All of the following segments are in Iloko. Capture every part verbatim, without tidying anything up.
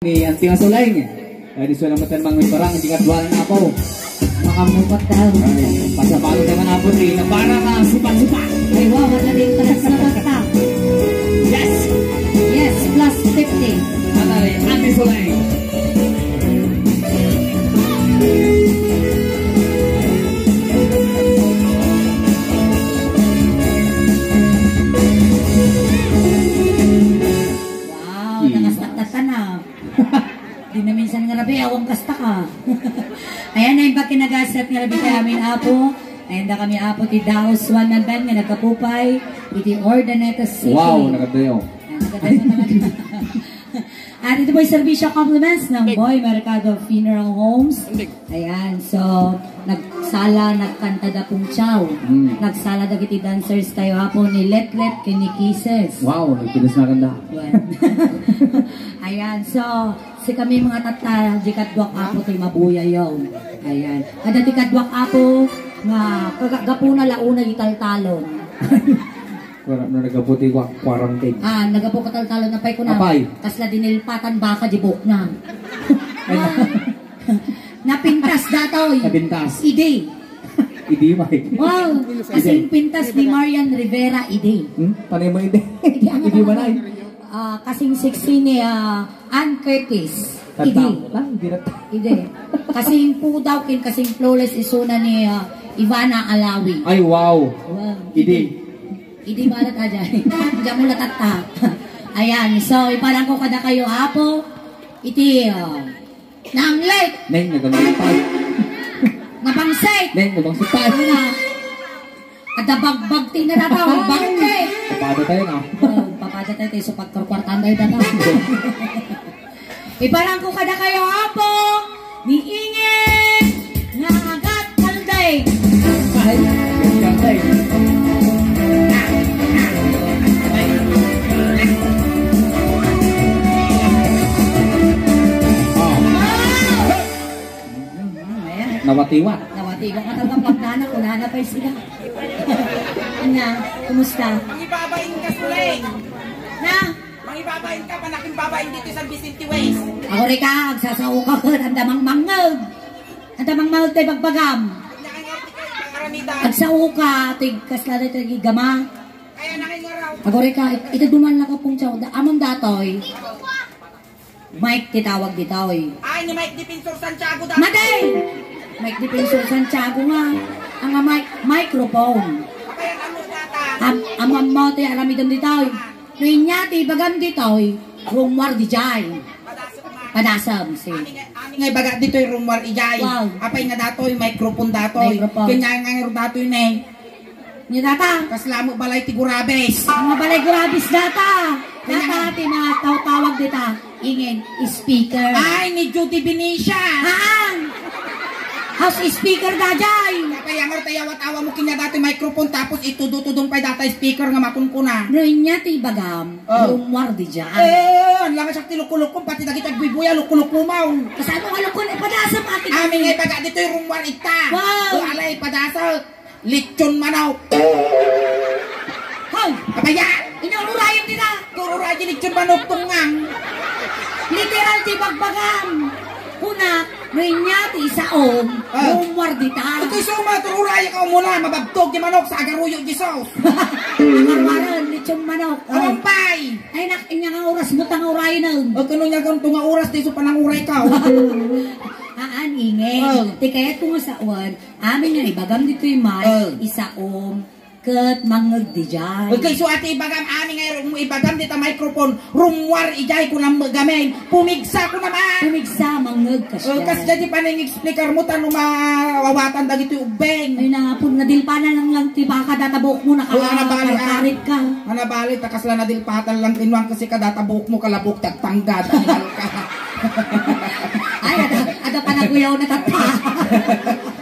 ni Auntie Asoleng. Ay, di sila matan mga parang, hindi ka duwala na ako. Makamupat daw. Ay, pasabalo naman ako ni na para na sipat-sipat. Ay, wow, wala din pala sa bata. Yes! Yes, plus fifty. Atay, Auntie Asoleng. Wow, nakasaktan na. Di na minsan nga rabi, awan kasta ka. Ayan, ay bakinagasat nga rabi kay amin, Apo. Ayan da kami, Apo, ti Daos One Man Band nga nagkapupay iti Urdaneta City. Wow, nagadayo. Ayan, nagadayo talaga. At ito po'y serbisyo compliments ng Boy Mercado Funeral Homes. Ayan, so, nagsala, nagkanta da Pungchaw. Mm. Nagsala dagiti dancers tayo, Apo, ni Letlet ken ni Kisses. Wow, nagpinas na kanda. Well. Ayan, so, si kami mga tatta, di kaduak, Apo, ti mabuyayo. Ayan. Ada ti kaduak, Apo, nga kagapuna la unay italtalon. Wala na nagapu ti kwa-, quarantine. Ah, nagapu ka taltalon na pay kuna. Apay. Kasla dinilpatan baka di bukna. Ay, na. Ah. Napintas datoy. Napintas. Idi. Idi, may. Wow. Kasing pintas ni Marian Rivera, idi. Hmm? Panay mo idi. Idi, ano idi ka manay? Ah, kasing sexy ni, ah, Ann Curtis. Idi. Tanda. Ah, hindi na ta- Idi. Kasing pudaw ken kasing flawless isuna ni, ah, Ivana Alawi. Ay, wow. Wow. Idi. Idi balat aja. Diyan mo latatta. Ayan. So, iparang ko kada kayo, Apo. Iti, ah, Nanglit! Neng, naganglit pa. Nabangsit! Neng, nabangsit pa. Ano na? Ada bagbag ti narataw, bangkit! Papada tayo na. Oh, papada tayo tayo sa pagkarkwartan tayo data. Iparang ko kada kayo, Apo, ni Ingin nga agat Alday. Ay, Alday. Oh. Wow! Mm, ayan. Nawatiwat. Nawatiwat nga talaga pagdana, kunana pa sila. Anya, kumusta? Mangibabain ka, Suleng. Na? Mangibabain ka, panaking babain dito sa Vicente West. Ako rin ka, agsasao ka, andamang mangag. Andamang mangag tayo bagbagam. Agsao ka, tig kasla na ito, igama. Kaya na kayo nga raw. Ako rin ka, ito duman lang ka pong tsaw. Da-, amon datoy. Mike ti tawag ditoy. Ay, ni Mike Defensor Santiago da. Madi! Mike Defensor Santiago nga. Ang Mike, microphone. Apayan ang mukha ta. Am-, amam mo ti aramidem ditoy. No inya ti ibagam ditoy, rummuar dijay. Padasem, si. Ami nga, ami nga ibaga ditoy rummuar ijay. Wow. Apay nga datoy, microphone datoy. Microphone. Kanya nga nga datoy ne. Ni data. Kasla mo balay ti gurabis. Mga balay gurabis data. Data ti mga tawtawag dita. Ingen, speaker. Ay, ni Judy Venetia. Haan. House speaker dajay. Kaya nga tayo awat-awa mo kinya dati microphone tapos itudo-tudong pay data speaker nga makunkuna. No inya ti bagam, Oh. Rummuar di dyan. Eh, ang langas ti lukulukong, pati dagiti agbubuya, lukulukumaw. Kasano nga lukon, ipadasam, ati. Amin nga ibaga ditoy rummuar ita. Wow. O, alay, ipadasam. Lechon manok. Hoy! Abaya! Inyong rurayan dita. Rurayan lechon manok tungang. Literal ti bagbagam. Kuna, no inya ti isaom, Ah. Rummuar dita. Ito iso ma, rurayan ka umuna, mababtog ti manok sa agaruyo, Jesus. Ang arwaran, lechon manok. Awampay! Ay, nak, inya nga oras mo tang urayan. O, kano niya kung tunga oras, ti iso pananguray ka. Haan, ingen. Oh. Ti kayat ko nga sawan, Amin nga ibagam ditoy may Oh. isaom ket mangngeg dijay. Okay, so ati ibagam, amin nga rum-, ibagam dita microphone, rummuar ijay kunam gamin, pumigsa kunam a. Pumigsa, mangngeg, kasdiay. Oh, kasdiay ti panang-explicar mo, ta no maawatan dagiti ubbeng. Ay, napun-, nadilpanan lang lang ti baka data buok mo, Oh, ano bali, ah? Nakakarkarit ka. Ano bali, ta kasla nadilpatan lang ti nuang kasi ka data buok mo, kalabok, tagtanggad, ang ka. Ay, ada, ada panaguyaw na tata.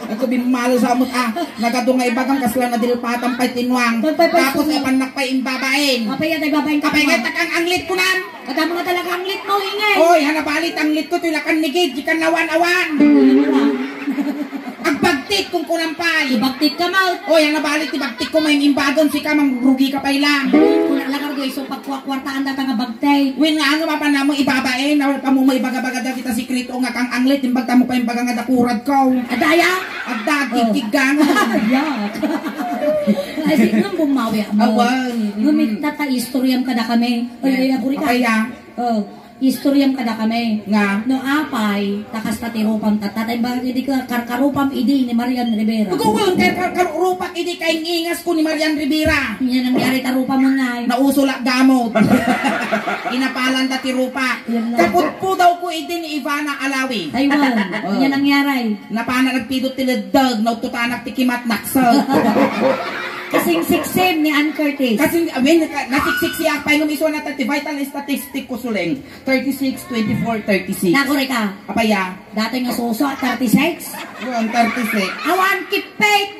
Ako bimmalo sa amot, ah. Nagadu nga ibagam kasla nadilpatan pay ti nuang. Pagpay, pay, Tapos, sino? Ay, pannak pay imbabain. Apay, atay babain ka Kapay pa. Nga takang anglit ko nan. Kada mga talaga anglit mo, ingay. Oy, hana balit anglit ko, tulakan ni Gid, di ka nawan-awan. Ano ba? Agbagtik kung kunam pay. Ibagtik ka, Maut. Oy, hana balit, ibagtik ko, may imbagon, sika, mangrugi ka pay lang. Kunam Tagargo isu pagkuakwartaan data nga bagtay. Wen nga ano, mapanamo ibabae, na pamuma ibaga-baga dagita sekreto nga kang anglet, imbag tamo pa imbaga nga dakurad ko. Adaya? Adda, agkikkigang. Yak. Ay, sige, nang bumawi mo. Awan. Ngunit tata, istoryam kada kami. Ay, ay, aguri ka. Apaya. Oh, istoryam kada kami. Nga? No apay, takasta ti rupam tata. Tay bagay di ka karkarupam idi ni Marian Rivera. Ikaw, wen, kar-, kar-, karupak idi kay ngingas ko ni Marian Rivera. Nya nangyari ta rupam mo ngay. Nauso la gamot. Inapalan ta ti rupak. Yan lang. Kaputpudaw ko idi ni Ivana Alawi. Taiwan. Oh. Nya nangyari. Napana nagpidot ti leddeg, naututanak ti kimat naksel. Kasing siksim ni Ann Curtis. Kasing, I mean, ka-, nasiksik siya, pay ngem isu na ti vital statistic ko, Suleng. Thirty-six, twenty-four, thirty-six. Naguri ka. Apaya? Dati nga suso, thirty-six. Yung thirty-six. Awan, keep faith.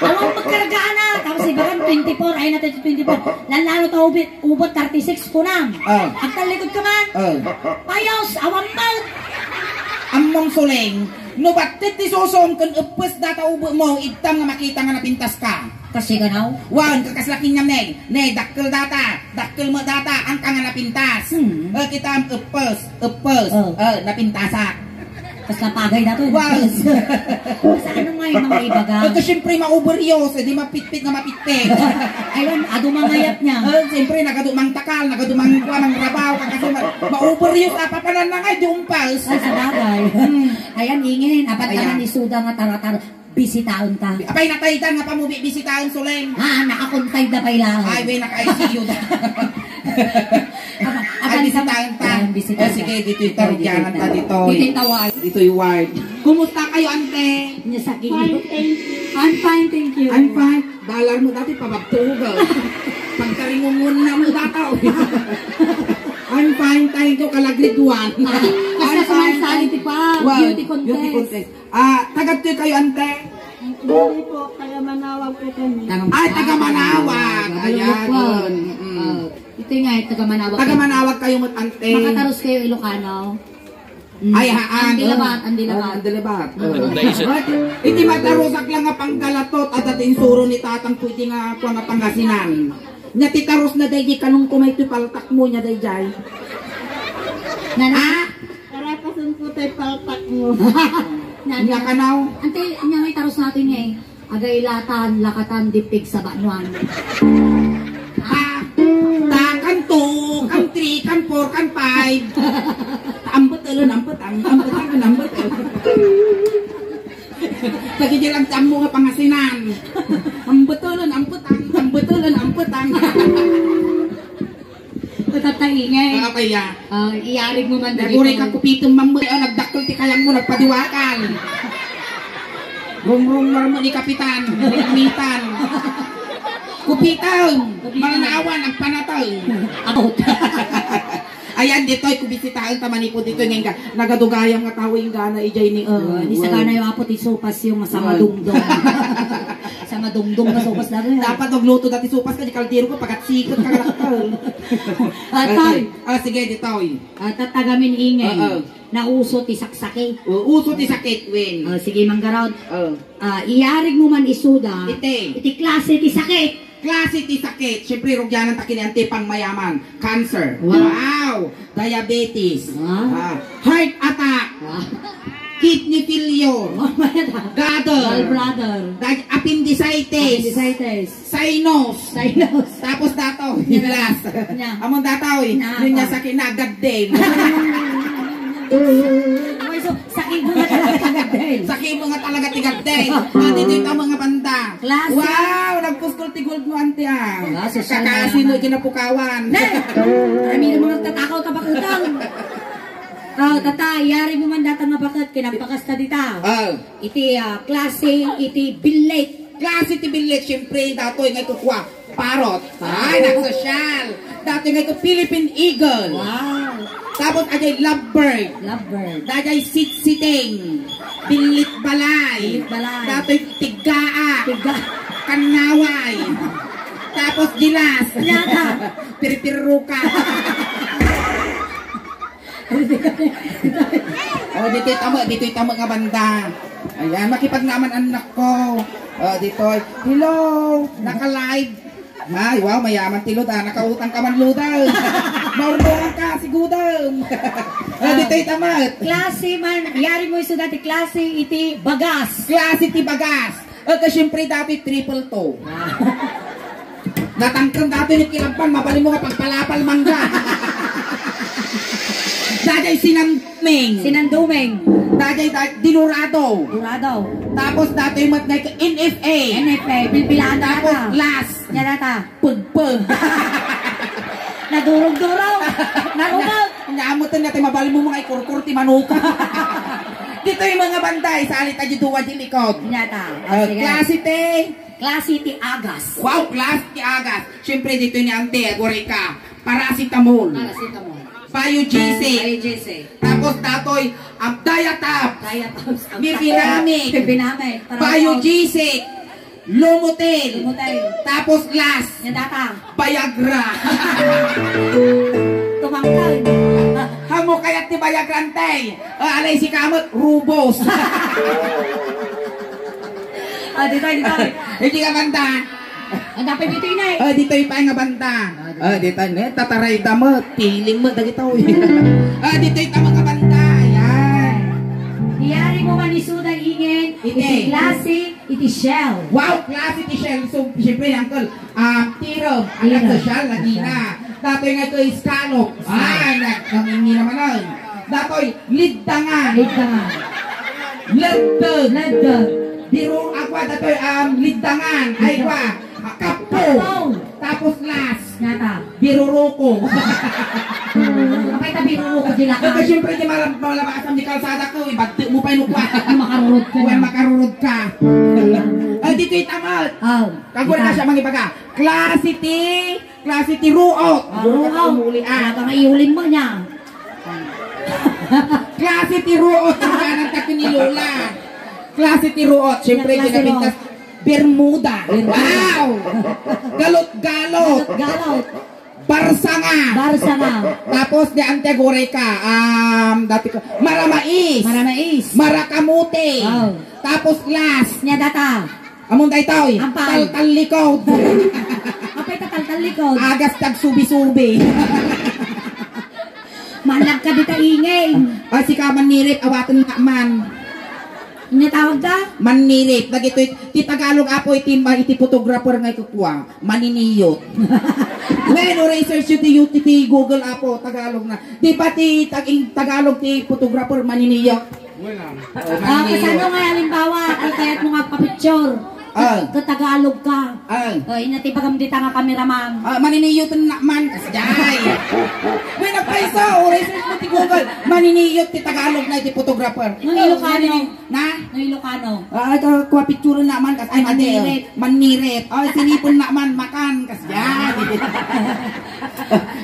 Awan, magkargaan na. Tapos ibagan, twenty-four. Ay, na twenty-four. Lalalo ta ubit, ubot, thirty-six, kunam. Ah. Agtalikod ka man. Ah. Payos, awan mo. Ammom, Suleng. No battit ti susom, kun uppes data ubo mo, idtam nga makita nga napintas ka. Kasi ganaw? Wan, kakasla kinyam ne. Ne, dakkel data. Dakkel mo data, ang ka nga napintas. Hmm. Eh, kita, uppes, uppes. Oh. Eh, napintasak. Kas napagay na to. Wan. Sa ano nga yung mga ibaga? Ito, siyempre, ma-overuse. Eh, di mapitpit nga mapitpit. Ayun, adu mangayat niya. Eh, siyempre, nagadumang takal, nagadumang kuha ng rabaw, kasi ma-, ma-overuse, ah, papanan na nga, di umpas. Ay, sa bagay. Hmm. Ayan, ingin, apat Ayan. naman ni Suda nga taratar. Bisitaon ta. Apay, natay da nga pamubi-, bisitaon, Suleng. Ah, nakakontay da pay lang. Ay, we, naka-I C U da. Aba, Ay, aban ka bisitaon ta. Ayan, bisitaon Eh, sige, ta. dito yung Dito, tarugyanan dito. ta dito. Dito yung tawag. Dito yung ward. Kumusta kayo, ante? Niya sa gilid. Fine, thank you. I'm fine, thank you. I'm fine. Dalar mo dati, pabagtuga. Pagkaringungun na mo dataw. I'm fine, thank you, kalagriduan. Basta I'm fine, sumasali thank ti pa, Wow, beauty contest. beauty contest. Ah, taga toy kayo, ante? Hindi po, taga Manawag po kami. Taga Ay, taga Manawag. Manawag. Ayan, Manawag po. yun. Mm-mm. Ah, ito nga, eh, taga Manawag. Taga Manawag kayo, ante. Makataros kayo, Ilocano? Mm. Ay, haan. Ang dilabat, ang dilabat. Ang dilabat. Mm. Iti matarusak lang nga panggalatot, adda ti insuro ni tatang ko iti nga, kuwan nga Pangasinan. Nya ti tarus na daydi kanun ko may ti paltak mo nya dayjay. Nana? Ah? Karakasan po tayo paltak mo. Nana? Nya kanaw? Ante, nya may tarus natin nga eh. Agaylatan, lakatan, dipig sa banuan. Ah, ta, kan two, kan three, kan four, kan five. Ambet elen, ambet ang, ambet ang, ambet elen. Dagiti lang ti ammo nga Pangasinan. Ambet elen, ambet ang, ambet elen, ambet ang. Tataingay. Ah, kaya. Ah, iyarig mo man dagito. Naguri ka kupitem mammet. Ah, nagdakkel ti kayam mo, nagpadiwakan. Rumrumar mo ni Kapitan, mitmitan. Kupitem, Kupitem. Malanawan, agpanateng. Ako. Ayan, ditoy, kubisitaen ta manipud ditoy, ngayon ka, nagadugayam nga tao, inggana, ijay ni, Oh, uh, ni well. Sakana yung apo ti sopas yung sa Well. madungdong. Sa madungdong nga sopas lang yun. Dapat nagluto dati sopas ka, di kaldero ko, pagkat sikat ka kalakal. Atay. Ah, sige, ditoy. Ah, tatagamin ingay. Oo. Nauso ti saksakit. O, uso ti sakit, Win. Ah, sige, manggarawd. Oo. Ah, iyarig mo man isuda. Iti. Iti klase ti sakit. Klase ti sakit. Siyempre, rugyanan ta kini anti pangmayaman. Cancer. Wow. Wow. Diabetes. Wow. Ah, heart attack. Wow. Kidney failure. Wow, mayat, ah. Goiter. Gallbladder. Dag-, appendicitis. Appendicitis. Sinus. Sinus. Tapos dataw, Nya. last. Nya. Amon dataw, eh. Nya, Yun niya pa. sakit na, gaddel. Okay, so, sakit mo nga talaga ti gaddel. Sakit mo nga talaga ti gaddel. Ate, dito yung tama nga banda. Klase. Wow, nagpuskol ti gold mo, ante, ah. Wala, sosyal Kakasino naman. Ginapukawan. Ne! Kami ng mga tatakaw tabakutang. Oh, tata, yari mo man data nga bakit, kinapakasta dita. Oh. Iti, ah, klase, iti billit. Klase ti billit, siyempre, datoy nga kukua. Parot. Ay, nagsosyal. Datoy nga ito, Philippine Eagle. Wow. Tapos, ajay lovebird. Lovebird. Dajay sitsiting. Billit balay. Billit balay. Datoy tiggaa. Tigga. Kannaway. Tapos, gilas. Yata. Pirpirruka. Oh, dito'y tama, dito'y tama nga banda. Ayan, makipagnaman anak ko. Oh, dito'y, hello, naka-live. Ay, wow, mayaman ti Luda. Nakautang ka man, Luda. Maurnongan ka, sigudem. Ah, ditoy tamat. Klase man, yari mo isuda ti klase iti bagas. Klase ti bagas. Ket siyempre, dati triple two. Ah. Natangken dati ni Kilabban, mabalin mo nga pagpalapal mangga. Dati sinandumeng. Sinandumeng. Dati, dati dinurado. Durado. Tapos dati mat nga N F A. N F A, bilbilaan na Tapos ta. Last. Nya data. Pagpag. Nadurog-durog. Narugog. Nya, amo ten nga ti mabalin mo nga ikurkur ti manok. Ditoy mga bantay, salit a ditoy di likod. Nya ta. O, Ah, sige. Klase ti. Klase ti agas. Wow, klase ti agas. Siyempre, ditoy ni Ante, agurayka. Paracetamol. Paracetamol. Biogesic. Biogesic. Tapos, datoy, ang Diatabs. Diatabs. Mipinamig. Mipinamig. Biogesic. Lumotil. Lumotil. Tapos last, Nya data. Viagra. Tumangkal. Amo kayat ti Viagra, Ante? Ah, alay si kamot, rubos. Ah, ditoy, ditoy. Hindi ka banta. Ang dapat ditoy na eh. Ah, ditoy pa nga banta. Ah, ditoy na. Tataray da mo. Piling mo, dagito. Ah, ditoy tama nga banta. Yan. Iyari mo man isuda ingen. Iti. Iti klase. Iti shell. Wow, klase ti shell. So, siyempre, uncle, um, tirem, anak Tirem. Sa shell, Latina. Datoy nga ito, scallops. Scallops. Ay, nag-, nangingi naman ay. Datoy, liddangan. Liddangan. Ledden. Ledden. Biro, akwa, datoy, um, liddangan. Ay, Liddangan. Kwa, ah, kapo. Kapo. Tapos, last. Nata. Biruruko. Apay ta biruruko, di laka. Ito, siyempre, di malam-, malabasan di kalsada ko, ibadti mo pa yung ukwa. Makarurod ka Uy, na. Makarurod ka. Ah, dito yung tamad. Ah, Kagura ita. Na siya mangibaga. Klase ti, klase ti ruot. Ah, ruot. Muli, ah. Wala ka nga iulim mo niya. Klase ti ruot. Ang ganang ka kinilola. Klase ti ruot. Siyempre, Klase ginapintas. Ruot. Bermuda. Bermuda. Wow! Galot-galot. Galot-galot. Barsanga. Barsanga. Tapos ni Ante Goreka, um, dati ko, maramais. Maramais. Marakamute. Oh. Tapos last. Nya data. Amon daytoy. Ampay. Taltallikod. Apay ta taltallikod. Agas tagsubi-subi. Managka dita ingay. Ah, si ka man nirip, awaten na man. Nya tawag ta? Manirip. Dagitoy, ti Tagalog apo iti, iti photographer nga ikukua. Maniniyot. Wen, o research yu ti, yu-, ti Google apo, Tagalog na. Di ba ti tag-, in Tagalog ti photographer, maniniyot? Wala. Ah, kasano nga halimbawa, ay kayat mo nga papicture? Ah. Ka Tagalog ka. Ah. Oh, ina ti bagam dita nga cameraman. Ah, maniniyot na man, kasjay. Wen, nagpaiso, o research mo ti Google. Maniniyot ti Tagalog na iti photographer. Nang Ilocano. Manini-, Na? No Ilocano. Ah, ito, kuha picture na man, kas-, ay, mani, Manirit. Manirit. Oh, sinipon na man, makan, kas-, yan.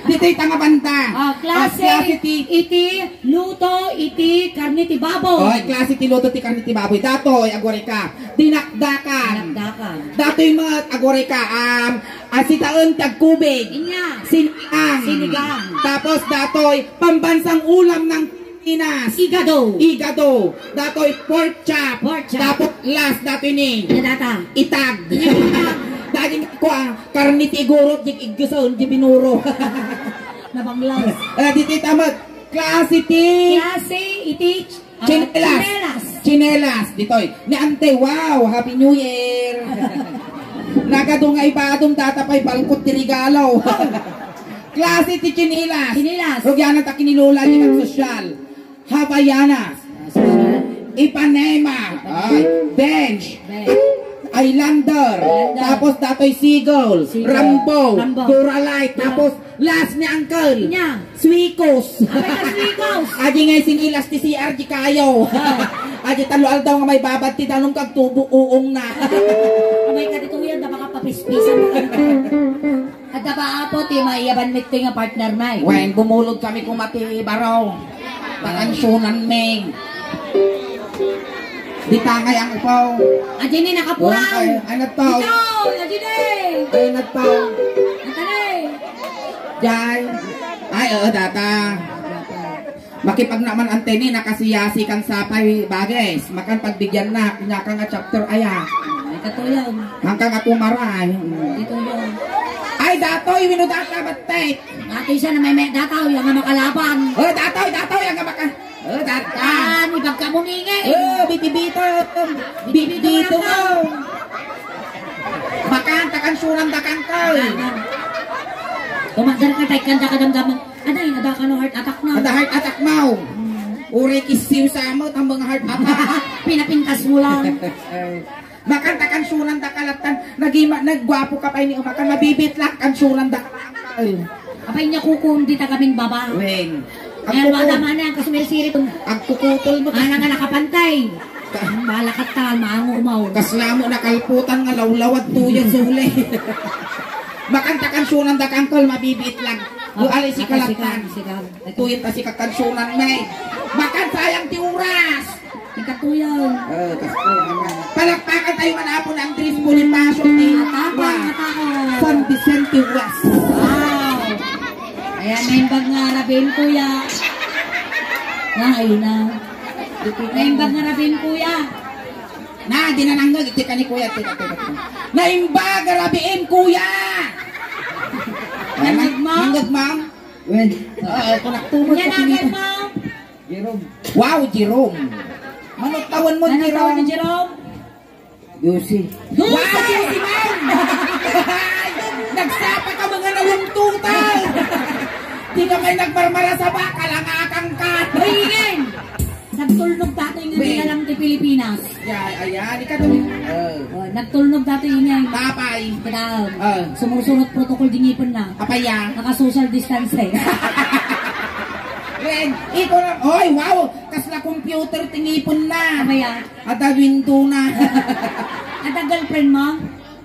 Dito yung tanga banda. Ah, klase, Ah, klase ti iti luto, iti karne ti baboy. Oh, klase ti luto ti karne ti baboy. Datoy, agore ka. Dinakdakan. Dinakdakan. Datoy mga agore ka, um, asitaen ti agkubig. Inya. Sinigang. Sinigang. Tapos datoy, pambansang ulam ng Pinas. Igado. Igado. Datoy pork chop. Pork chop. Tapos last datoy ni Nadata. Itag. Itag. Daging ko ah, karne ti igurot, di igguson, di binuro. Nabanglaw. Ah, dito tamat. Klase ti Klase iti, ah, Chinelas. Chinelas. Chinelas. Ditoy. Ni Ante, wow, Happy New Year. Nagadu nga ibadom, data pa'y balkot ti regalo. Klase ti chinelas. Chinelas. Rugyanan ta kinilola di sosyal. Havaianas. Ipanema. Ay, bench. Bench. Islander. Islander. Tapos datoy Seagull. Seagull. Rambo. Rambo. Duralite. Tapos last ni Uncle. Inya. Suikos. Apay ka suikos? Adi nga sinilas ti C R di kayo. Ah. Adi talo aldaw nga may babad ti danong kag tubo uong na. Amay ka dito yan, napakapapispisan mo. Adda ba, apo, ti maiyaban met ti nga partner, Nay? Wen, bumulod kami kuma ti baro. Pakansyonan mi. Di tangay ang upaw. Adi ni nakapuran. Wen, ay, ay, nagtaw. Ito, adi ni. Ay, nagtaw. Ito ni. Jay. Ay, oo, data. Makipagnaman anteni, nakasiyasi kan sapay bages. Makan pagbigyan na, kanya ka nga chapter aya. Ay, katuyaw. Hangka nga tumaray. Ito yun. Datoy, wenno data, batek. Datoy siya na may, may dataw, yung nga makalaban. Oh, datoy, datoy, yung nga maka-, oh, data. Ah, ni pagkamuningi. Oh, bitibito. Bitibito. Makanta kansunan da kanta. Tumakder ka, tay kanta kadamdaman. Aday, ada ka no heart attack na. Ada heart attack mo. Uray kisiw sa mo, tambang heart attack. Pinapintas mo lang. Makanta kansunan da kalatan. Nagima, naggwapo ka pa ini umakan. Mabibit lang kansunan da kalatan. Apay niya kukundi ta kamin baba. Wen. Ayan, wala man yan, kasumirsirit. Agkukutol mo. Ana nga nakapantay. Malakat ta, maango umaw. Kasla mo nakalputan nga lawlawad tuya sa uli. Makanta kansunan da kangkol, mabibit lang. Buali si kalatan. Tuyat ta si kakansunan, may. Makan sayang ti oras. Ikatuyaw. Oh, kasko naman. Palakpakan tayo man, Apo, na Andres Bonifacio, ti Matapang, matapang. San Vicente West. Wow. Ayan, naimbag nga rabin, kuya. Na, ayun na. Naimbag nga rabin, kuya. Na, di na nanggag, iti ka ni kuya, tika, tika, tika. Naimbag nga rabin, kuya. Nanggag, ma'am? Nanggag, ma'am? Well, oo, kunaktumot. Nanggag, ma'am? Jerome. Wow, Jerome. Manong tawen mo, Jerome? Jerome? Josie. Wow, Josie, ma'am! Nagsapa ka mga nalungtutan! Di ka may nagmarmara sa baka, langakan ka! Hoy, Ingen! Nagtulnog dati nga nilalang ti Pilipinas. Ya, ayan, ikaw. Oh. Oh, nagtulnog dati, Ingen. Tapay. Kadaw. Oh. Sumusunod protocol di ngipen na. Apay ya? Naka-social distance eh. Ren, ikaw na. Oy, wow! Kasla computer ti ngipen na. Apay ya? Ada window na. Ada girlfriend mo?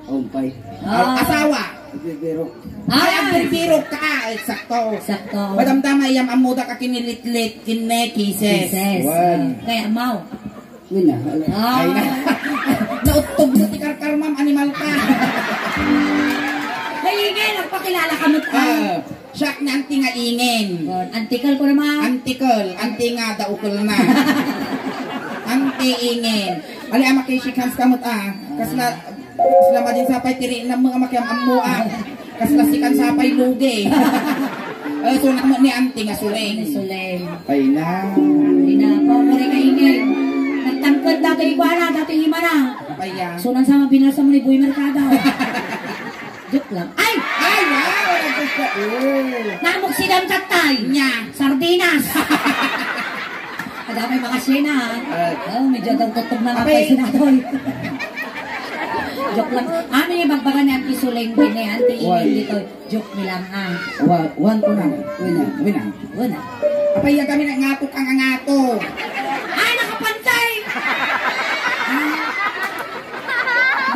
Umpay. Ah. Asawa? Nagbibiro. Ay, ah, nagbibiro ka. Ay, sakto. Sakto. Madamdama iyam ammoda ka kinilitlit, kinne, kisses. Kisses. Wan. Kaya mau. Wina. Ah. Ay, na. Nauttog mo ti karkar, ma'am. Animal ka. Ay, Ingen, nagpakilala ka mo. Ah. Siak ni Anti nga Ingen. Bon, antikel ko naman. Antikel, anti nga daukel na. Anti Ingen. Ali, ama, kay shake hands kamot, ah. Kasla, kasla madin sapay tiri na mga makiam-ammo, ah. Kasla sikan sapay lugi. Eh, so, naman ni Anti nga Suleng. Ni Suleng. Ay na. Ay na, po, kare ka Ingen. Nagtangkad dati iguana, dati imana. Ay, ya. So, nang sama binasa mo ni Boy Mercado. Joke lang. Ay! Ay, wow! Nagkasta-, oh. Namok si Dam Tatay. Nya. Sardinas. Ada may mga sina, ha? Ay. Oh, medyo daw tutog na nga Apay. Pa si Natoy. Joke lang. Ano yung magbaga ni Auntie Suling din eh, Auntie Why? Ingrid dito? Joke nilang, ah. Wa-, one ko na. Wala, wala. Wala. Apay, yan kami nangato kang angato. Ay, nakapantay!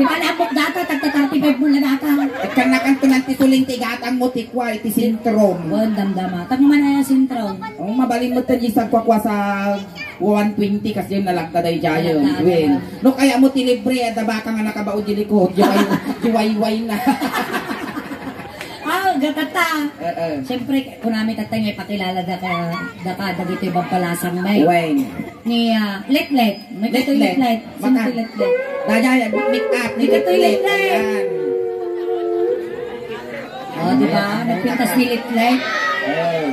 Di ba, labok data, tagta thirty-five mo na data. At kanakan ko ng tituling ti gatang mo, ti kwa, iti sentro. Wan, damdama. Tag man na sentro. Oh, mabalin mo tayo sa kwakwa sa one twenty kasi yung nalagta day jayo. Nalagta, Win. Nalagta. No, kaya mo ti libre, at baka nga nakabao di likod, juway, juwayway na. Ah, gatata. Eh, eh. Siyempre, kunami tatay nga ipakilala da ka, da ka, dagiti babbalasang may. Wine. Ni, ah, Letlet. May Letlet. Katoy Letlet. Sino Maka-, ti Letlet? Daya, yan, make up ni May katoy Letlet. Letlet. Ayan. Oh, di ba? Nagpintas ni Letlet. Oh.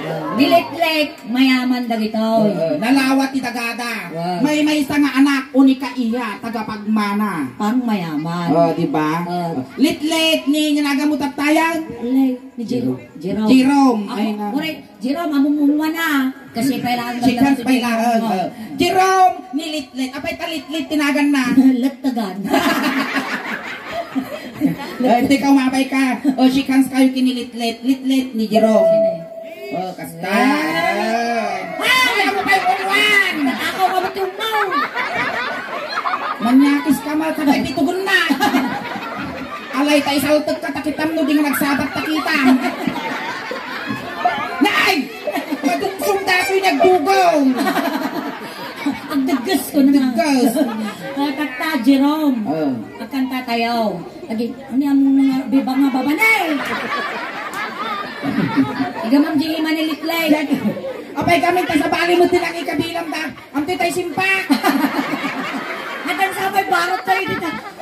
Oh, ni Letlet. Mayaman dagito. Oo, nalawa ti dagada. Wow. May maysa nga anak, unika iya, tagapagmana. Pang mayaman. Oh, di ba? Oh. Litlit ni nga nagamot at tayag? Lay, ni Jero-, Jerome. Jerome. Jerome, Ako, ay na. Ore, Jerome, among mumuan na. Kasi kailangan Chikans lang pailangan. Oh. Oh. Jerome, ni Litlit. Apay ta Litlit, tinagan na. Lagtagan. Eh, ikaw, mabay ka. O, chikans kayo kinilitlit. Litlit ni Jerome. Sino? Oh, kasta. Ay! Ay, ano pa'y kumuan? Ako, kami tumaw. Manyakis ka, mal, sabay pitugon na. Alay, ta isaltek ka, takitam no, di nga nagsabat, takitam. Nay! Madungsong datoy nagdugong. Ang daggas ko na. Daggas. Ah, takta, Jerome. Oh. Agkanta tayo. Agi, ano yung mga bibang nga babanay? Igamam di maniliklay. Apay kami, ta sa bali mo din ang ikabilang ta. Amti tayo simpak. Hanggang sa may barot tayo dito.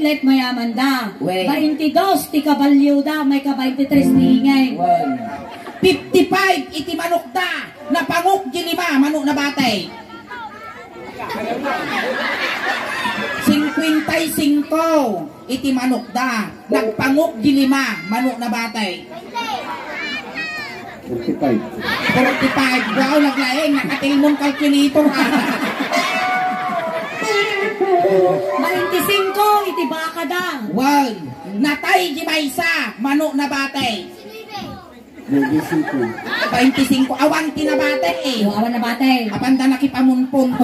kinilitlet, mayamanda. Wen. Baintidos ti kabalioda, maika baintitres ti ingay. Wen. Fifty-five iti manokda, napangok di lima, mano nabatay. Singkuenta y singko iti manokda, nagpangok di lima, mano nabatay. Forty-five. Forty-five. Wow, naglaing. Nakatilmon calculator, ah. Baintisingko iti bakada. Wow. Natay di maysa, mano nabatay. Baintisingko. Baintisingko. Awan ti nabatay. O, awan nabatay. Apanda nakipamunpon.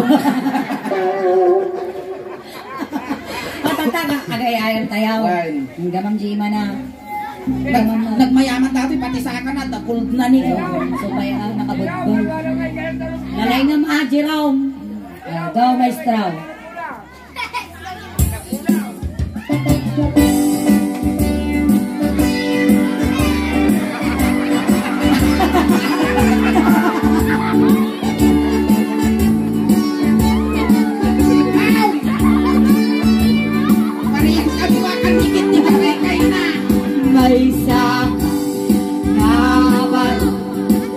Patataga, agay-ayam tayaw. Wow. Ang gamang di mana. Nag-, nagmayaman dati, pati saka na, dakulod na ni. Supaya, ah, nakabugbog. Lalay nga mga Jerome. Ah, go, maestro. Parehas kami, wa kan dikit ni karekay na. Maysa nga abal,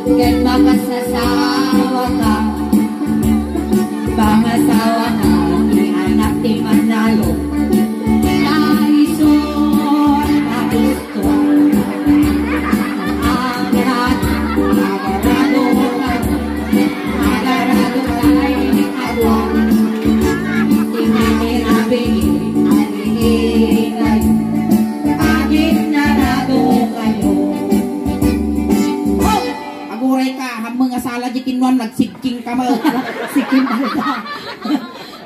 ket makasasawa ka. Pangasawa ka, ti anak ti manalo. Naisur, tapos Aguray ka, hammeng a sala di kinnuan, nagsigking ka mo. Sigking ka mo.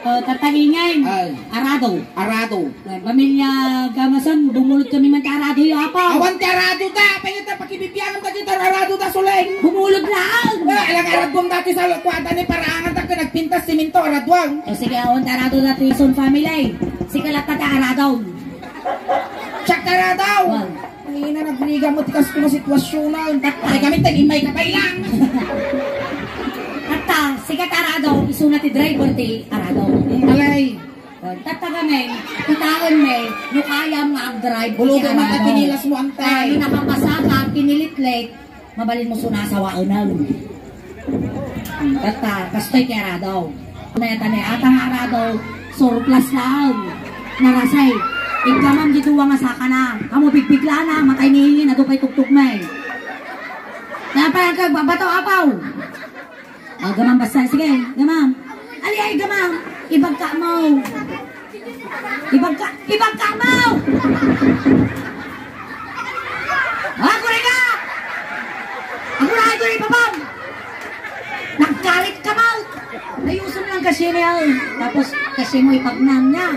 O, tatagingay. Ay. Arado. Arado. Ay, pamilya Gamason, bumulod kami man ti arado, yo, apo. Awan ti arado ta, pangita pakibibiangan ta dito, arado ta, suleng. Bumulod lang. Eh, alang arado dati sa kuwata ni paraangan ta, nagpintas, siminto, araduang. O, sige, awan ti arado dati, son family. Sige, latta ti arado. Siak ti arado. Wan. Ay, na nagriga mo, tikas ko na sitwasyonan. Ay, kami, tagimay ka pa ilang. Atta, sige, ti arado, isuna ti driver, ti arado. Alay. Tattagamen, kitaenmi, no kayam nga agdrive. Buludo man ta kinilas mo, antay. Ah, no nakapasa ka, kinilitlet, mabalin mo sunasawaenan. Tatta, kastoy ti arado. Neta ni atang arado, surplus laeng. Narasay. Iggamam di duwa nga sakana. Amo bigbiglana, matay ni hingin, adu pay tugtugmay. Napay ang kagbabato, apaw. O, gamam basta. Sige, gamam. Ali, ay, gamam. Ibagka mo. Ibagka, ibagka mo! Aguray ka! Aguray, aguray, babam! Nagkalit ka mo! Ayusom lang kasi niya, eh. Tapos, kasi mo ipagnam niya.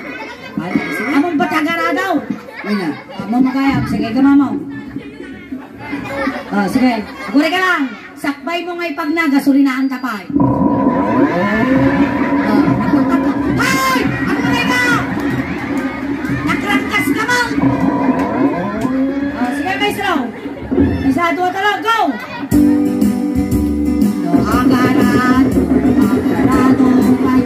Ay, among bataga ra daw. Ayun na. Among magayap. Sige, gamam mo. O, sige. Aguray ka lang. Sakbay mo nga ipagna, gasolinaan ta pay. Ah, napunta ka. Ay! Ano na ka? Nakrangkas ka man! Ah, sige, maestro. Isa, dua, talo, go! No, agaran, agarado pay,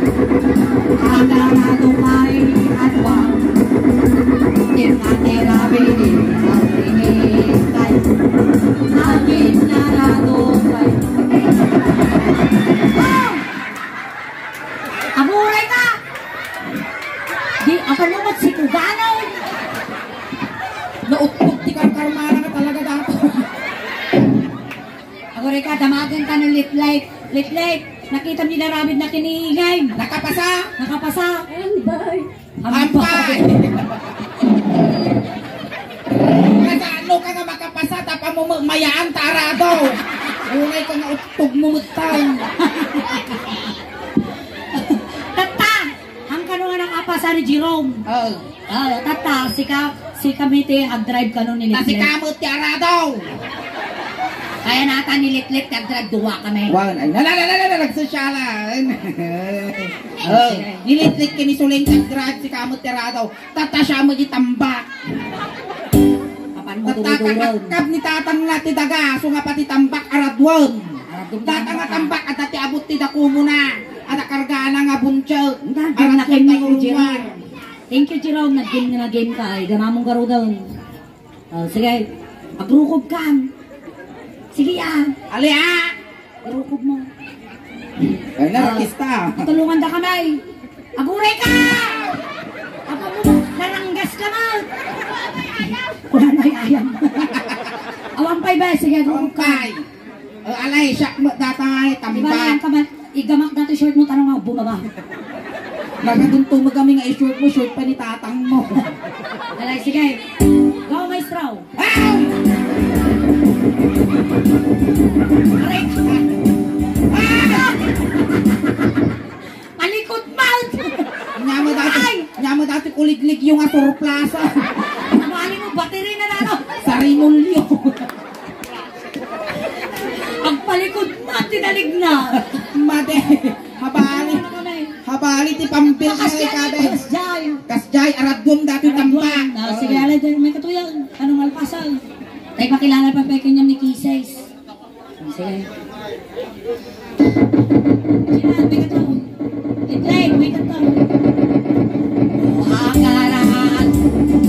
agarado pay, adwa. Tingnan ni Rabini, ang pinitay. Agarado pay. Aguray ka! Di, apan mo ba't si Kugano? Nautpot ti karkarmana nga talaga dato. Aguray ka, damagen ta ni Litlit. Litlit, nakita mi naramid na kinigay. Nakapasa? Nakapasa. Ambay. Ambay. Kasano ka nga makapasa, tapang mo ma-, Yaan ta arado. Unay ka nga uttog mo metten. Tatta, ang kano nga nakapasan ni Jerome. Oh. Ah, tatta, sika, sika mi ti agdrive kano ni Ta Litlit. Sika met ti arado. Kaya nata ni Litlit ti agdrive, dua kami. Wan, ay, na, na, na, na, na, nagsosyalan. Oh, sige. Ni Litlit kini suling ti agdrive, sika met ti arado. Tatta siya met ti tambak. Apan mo Tatta duruduron. Kakapkap ni tatangna ti daga, so nga pati tambak, aradwem. Aradwem Tatta nga tambak, tambak, adda ti abot ti dakumona. Adda kargana nga buntiek. Ang ganda Aradwem na kayo, tayo Jerome. Thank you, Jerome. Nag-game nga nag-game ka. Ay, gamamong garudon. Oh, sige. Agrukob kan. Sige, ah. Ali, ah. Agrukob mo. Ay, na, Ah, artista. Tulungan da kami. Aguray ka! Apa mo, naranggas ka na. Wala na yung ayam. Awan pa'y ba? Sige, agrukob ka. Ampay. O, alay, siak mo, tatay, Di ba, tambak. Ayan ka man. Igamak dati short mo, tanong nga, bumaba. Nagatuntumag kami nga i-short mo, short pa ni tatang mo. Alay, sige. Go, maestro. Ay! Aray! Ah! Palikod man! Nyamo dati, Ay! Nyamo dati kuliglig yung asurplasa. Mali mo, battery na na, no? Sarimulyo. Agpalikod man, tinalig na. Mate, habali. Ano ka na eh? Habali ti pambil Bakas na yan, ikabe. Bakas dyan. Kasjay, aradwem dati Aradwem. Tambak. Ah, sige, alay, dyan, may katuyan. Anong alpasan? Tay pakilala pa, pekin yan ni Kisses. Sige. Sino? May kataw. Itlay, may kataw. Agarahan,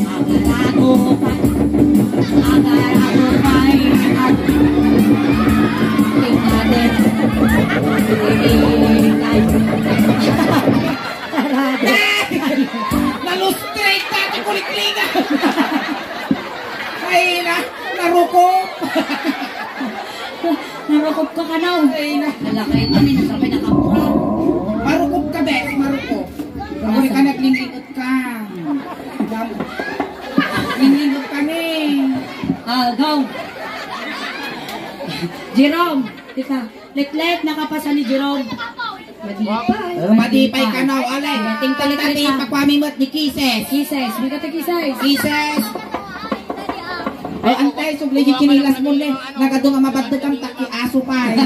agarago pa. Agarago pa, tingnan. Tingnan. Nalustrate na ito, kulikligan. Ay, na, narukop. Narukop ka, kanaw. Ay, na. Lalakay na, minsan may nakapura. Marukop ka, bes, marukop. Ako rin ka, naglinglingkot ka. Linglingkot kami. Ah, go. Jerome, tika. Letlet, nakapasa ni Jerome. Madipay. Oh, madipay ka na, alay. Dating ka, Letlet, Tati, ha? Pakuami met ni Kisses. Kisses, may kata Kisses. Kisses. Ay, antay, subli di kinilas mo, le. Nagadu nga mabaddekan, taki aso pa, eh.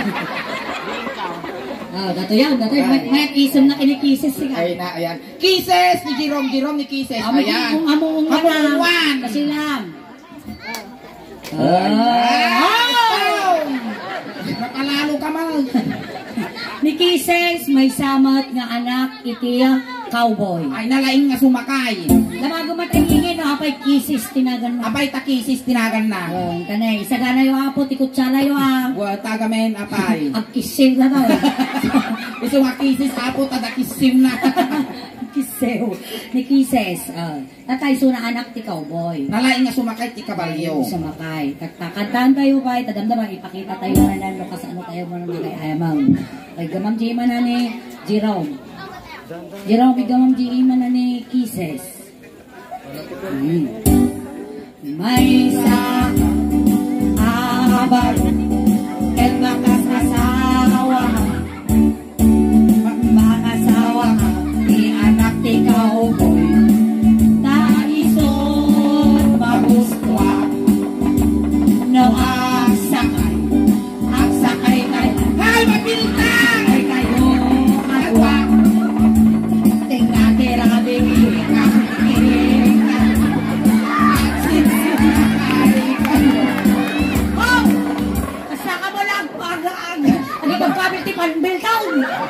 Oh, dato yan, dato yan. May, may isem na kini Kisses, siya. Ay, na, ayan. Kisses ni Jerome, Jerome ni Kisses. Amo, ayan. Kung amo, kung Amo, amo. Wan. Kasi lang. Ah! Nakalalo ka man. Ni Kisses, maysa met nga anak iti cowboy. Ay, nalaing nga sumakay. Lamago met ay ingin, no? Apay Kisses tinagan na. Apay ta Kisses tinagan na. Oh, kanay, isagana yo, apo, ti kutsara yo, ah. Wa, tagamen, apay. Agkisses na daw. Isu nga Kisses, apo, tada kissim na. Kissew. Ni Kisses, ah. Tatay, suna anak ti cowboy. Nalaing nga sumakay ti kabalyo. Nalaing nga sumakay. Kagta-, kantaan tayo, bay. Tadamdama, ipakita tayo na lang, no, kasano tayo mo na magay ayamaw. Ay, gamam di man ni Jerome. Jerome, igamam di man ni Kisses. Hmm. Maysa, abar, ket makas asawa. Mangasawa ti anak ti cowboy, ta isut' magustuak. No agsakay, agsakay kay, ay, mapilta! Ay kayo, agwak. Tingnan ti rabi, ikang, ikang. Agsisakay kayo. Oh! Basta ka mo lang, parang, ano ba gamit ti panbiltaw?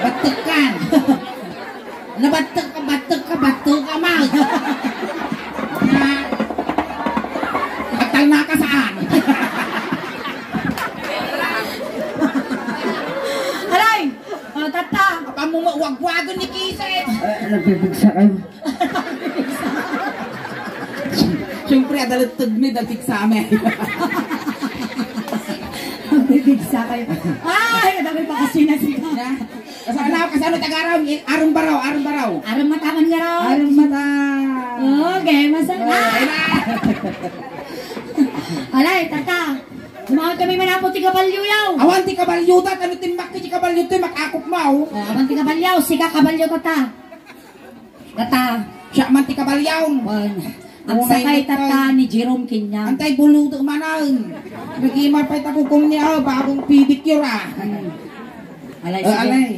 Battekan. Nabattek ka, battek ka, battek ka, ma. Na, batal na ka saan? Aray! O, tatta! Apa mo mawagwagon ni Kisses? Eh, nagbibigsa kayo. Siyempre, adalattag mi, dapit sa amin. Ang bibigsa kayo. Ay, ang dami pa kasi na sila. Na, kasano, kasano tagaram? Arum baraw, arum baraw. Arum mataman nga raw. Arum mata. Okay, masama. Ay, na. Alay, tata. Umawat kami manapot ti kabalyo yaw. Awan ti kabalyo ta, ano timmak ti kabalyo ti makakupmaw? Ah, awan ti kabalyo, sika kabalyo tata. Tata. Siya man ti kabalyo. Wan. Agsakay tata ni Jerome Kinyang. Antay buluto manan. Nagimar pa itakukom niya, oh, bagong pedicure ah. Hmm. Alay, Eh, sige. alay.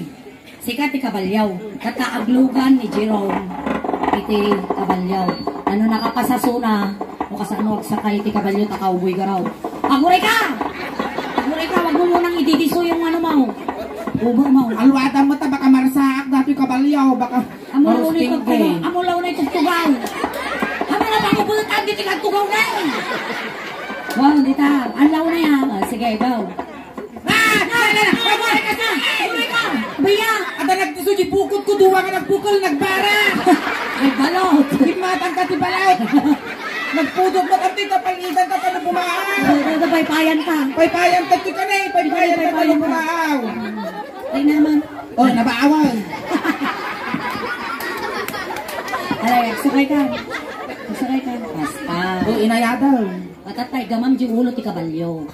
Sika ti kabalyaw. Ket ta aglugan ni Jerome iti kabalyaw. Ano nakapasasuna, no kasano agsakay iti kabalyo ta kauboy garaw. Aguray ka! Aguray ka, wag mo munang ididiso yung ano mo. Ubo mo. Alwada mo ta, baka marasaak dati kabalyo, baka Amo law na marusting itugtugaw. ka. Amo law na itugtugaw. Amo na pangubutan, di tinagtugaw na eh. Wow, di ta. Ang law na yan. Ah, sige, go. Ah! Ay, ay, ay, ay, ay, ay, ay, ay, ay, Baya! Ada nagtiso di bukod ko, duwa nga nagbukol, nagbara! Ay, balot! Himatan ka ti balot! Nagpudot na kanti, tapalitan ka, kano bumaan! Ay, ay, ay, paypayan ka! Paypayan ka ti kanay, paypayan ka, kano bumaan! Ay naman. Oh, nabaawan! Alay, agsakay ka. Agsakay ka. Basta. Oh, inayadaw. Patatay, gamam di ulo ti kabalyo.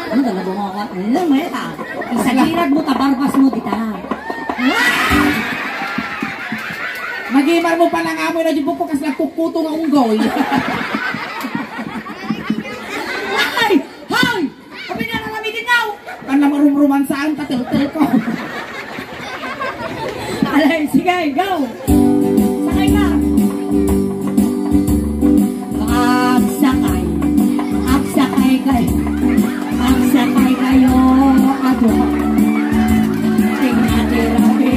Ano ka, nabungawa? Ano, may ka? Isagirad mo, tabarbas mo, dita. Magimar mo pa lang amoy na di buko, kas nagkukuto nga unggoy. Ay! Hoy! Kami na lang kami din daw! Ang namarumruman saan, katiltil ko. Alay, sige, go! Sakay ka! Agsakay, agsakay kayo, agsakay kayo, adu. Tingnan di rabi,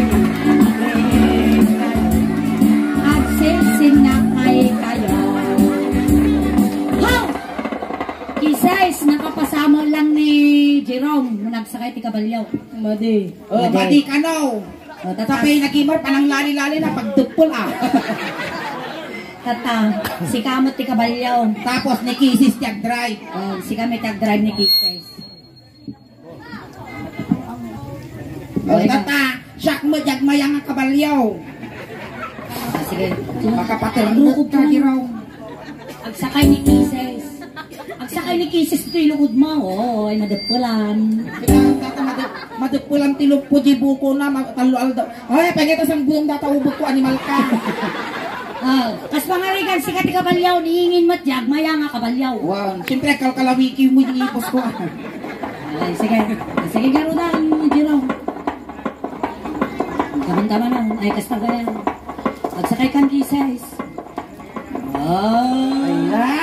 agsisinakay kayo. Ho! Kisay, nakapasamo lang ni Jerome, nagsakay ti kabalyo. Madi. Oh, Madi. Madi kano. Oh, tata- Sapay nagimar, panang lali-lali na pagdupol, ah. Tata, sika met ti kabalyo. Tapos ni Kisis ti agdrive. Oh, sika met ti agdrive ni Kisis. Oh, tata, siak met ti agmayang a kabalyo. Ah, sige. Makapaterno ka, Jerome. Agsakay ni Kisis. Agsakay ni Kisis ti lugod mo. Oo, ay madeppelan. Kita, tata, madep-, madeppelan ti luppo di buko na, ma-, tallo aldaw. Ay, pengeta sang bulong data ubek ko, animal ka. Ah, kas pangarigan, sika ti kabalyaw, niingin met, di agmayang a kabalyaw. Wow, siyempre, kalkalawiki mo yung ipos ko, ah. Ay, sige. Sige, garudan, Jerome. Kaman-kaman na. Ay, kasta gaya. Agsakay kan Kisis. Oh. Ala!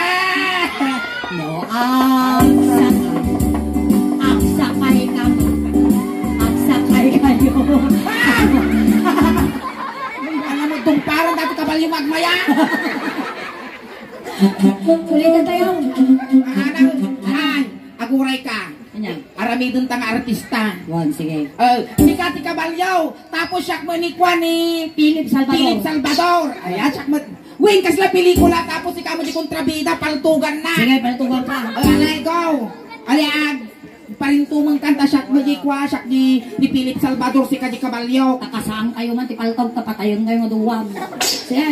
No, agsakay. Agsakay kami. Agsakay kayo. Alam mo, tumparan dati kabalyo magmaya. Ulitan tayo. Ano? Ay, aguray ka. Anya? Aramidenta nga artista. Wan, sige. Eh, sika ti kabalyo, tapos siak mo ni Kwan ni Philip Salvador. Philip Salvador. Ayan, siak mo. Win, kasla pelikula, tapos ikaw mo di kontrabida, paltugan na. Sige, paltugan ka. Eh, alay, go. Aliag, parintumang kanta, siak mo di Kwan, siak ni, ni Philip Salvador, sika di kabalyo. Takasaan kayo man, ti paltog, tapatayon kayo, maduwag. Sige.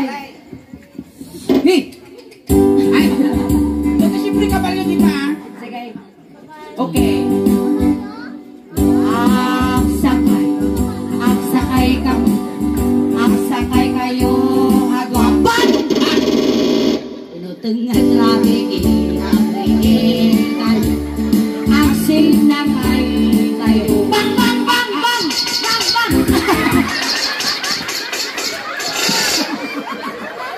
Hey! Ay, ito siyempre kabalyo, di ba? Sige. Okay. Agsakay, agsakay kami, agsakay kayo, agwapan! Inutungan lagi, inutungan kayo, agsinakay kayo. Bang, bang, bang, bang! Bang, bang!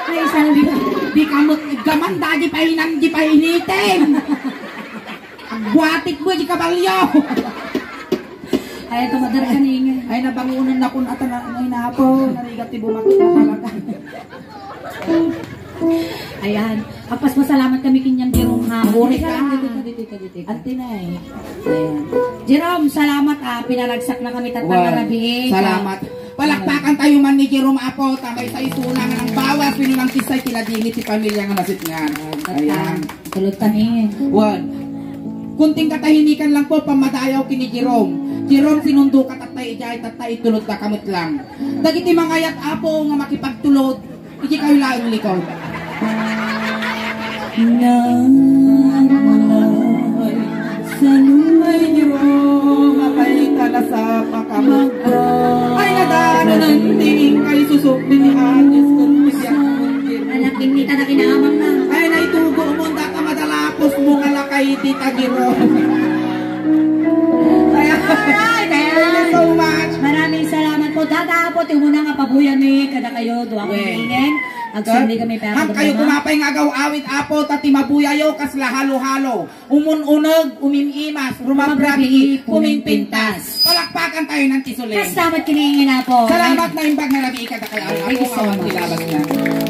Ay, isang di, di kamot, gaman dagi pahinan, di pahinitin. Agbuatik mo, di kabalyo. Ay, tumadar ka ni Inge. Ay, nabangunan na kun ata na, ay, napo, narigat ti bumato na talaga. Ayan. Agpasalamat kami kinyan, Jerome, ha? Uri ka. Dito ka, dito ka, dito ka. Antinay. Ayan. Jerome, salamat, ah. Pinaragsak na kami tatta nga rabii. Salamat. Palakpakan tayo man ni Jerome Apo, ta may sa isuna nga nang bawas, pinunang kisay, kila dini ti pamilya nga nasitngan. Ayan. Tulog kami. Wan. Kunting katahimikan lang po, pamadayaw kini Jerome. Jerome, sinundo ka tatta, ijay tatta, itulod ka kamut lang. Dagiti mangayat, Apo, nga makipagtulod, iti kayo laeng likod. Nanay, Ay, Diyos, apay ka nasapa ka, ma. Ay, nadaanan ng tingin kay susok ni Agnes Gutierrez. Anak, hindi ka na kinamang na. Ay, naitugo mo, data madalapos mo nga lakay di tagiro. Kaya, Alright, thank you ayan. So much. Maraming salamat po. Dada po, ti muna nga pabuya mi, kada kayo, duwa ko Wen. ningen. Agsumli kami, pero Hang kayo kumapay nga agaw awit, Apo, ta ti mabuyayo, kasla halo-halo. Umun-uneg, umim-imas, rumabrabi, pumimpintas. Palakpakan tayo ng tisuling. Salamat, kiningin na po. Salamat na imbag na rabi ikadakay ang Thank you so Apo nga much. Ilabas na.